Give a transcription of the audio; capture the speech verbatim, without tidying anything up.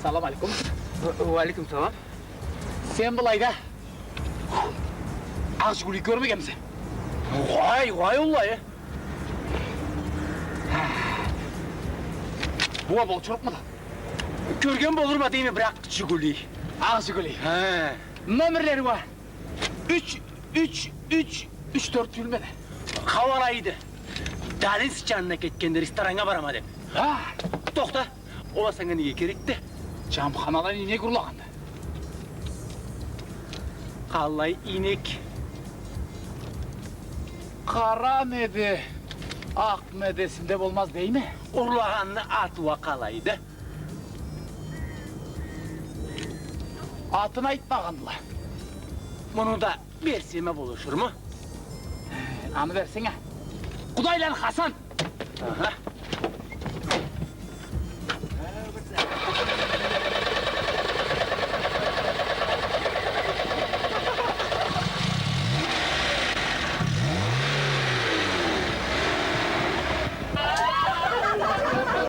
Салам алейкум. Уа алейкум салам. Сен былайда акъ Жигули кёрмегенмисе? Угъай, угъай, уаллахи. Бу а болчурукъмуду? Кёрген болурма дейме бир акъ Жигули. Акъ Жигули. Хе. Номерлери уа юч, юч, юч, юч, тёрт тюйюлмеди. Къауалайды. Дальницаны жанына кетгенде рестораннга барама деп. Хы, тохта. Ол а санга неге керекди? Джамханадан ийнек урлагъанды. Къалай ийнек? Къарамы эди, акъмы эди, эсимде болмаз дейме. Урлагъанны аты уа къалайды? Атын айтмагъандыла. Муну да берсеме болушурму? Аны берсенг а. Къудайланы Хасан! Аха.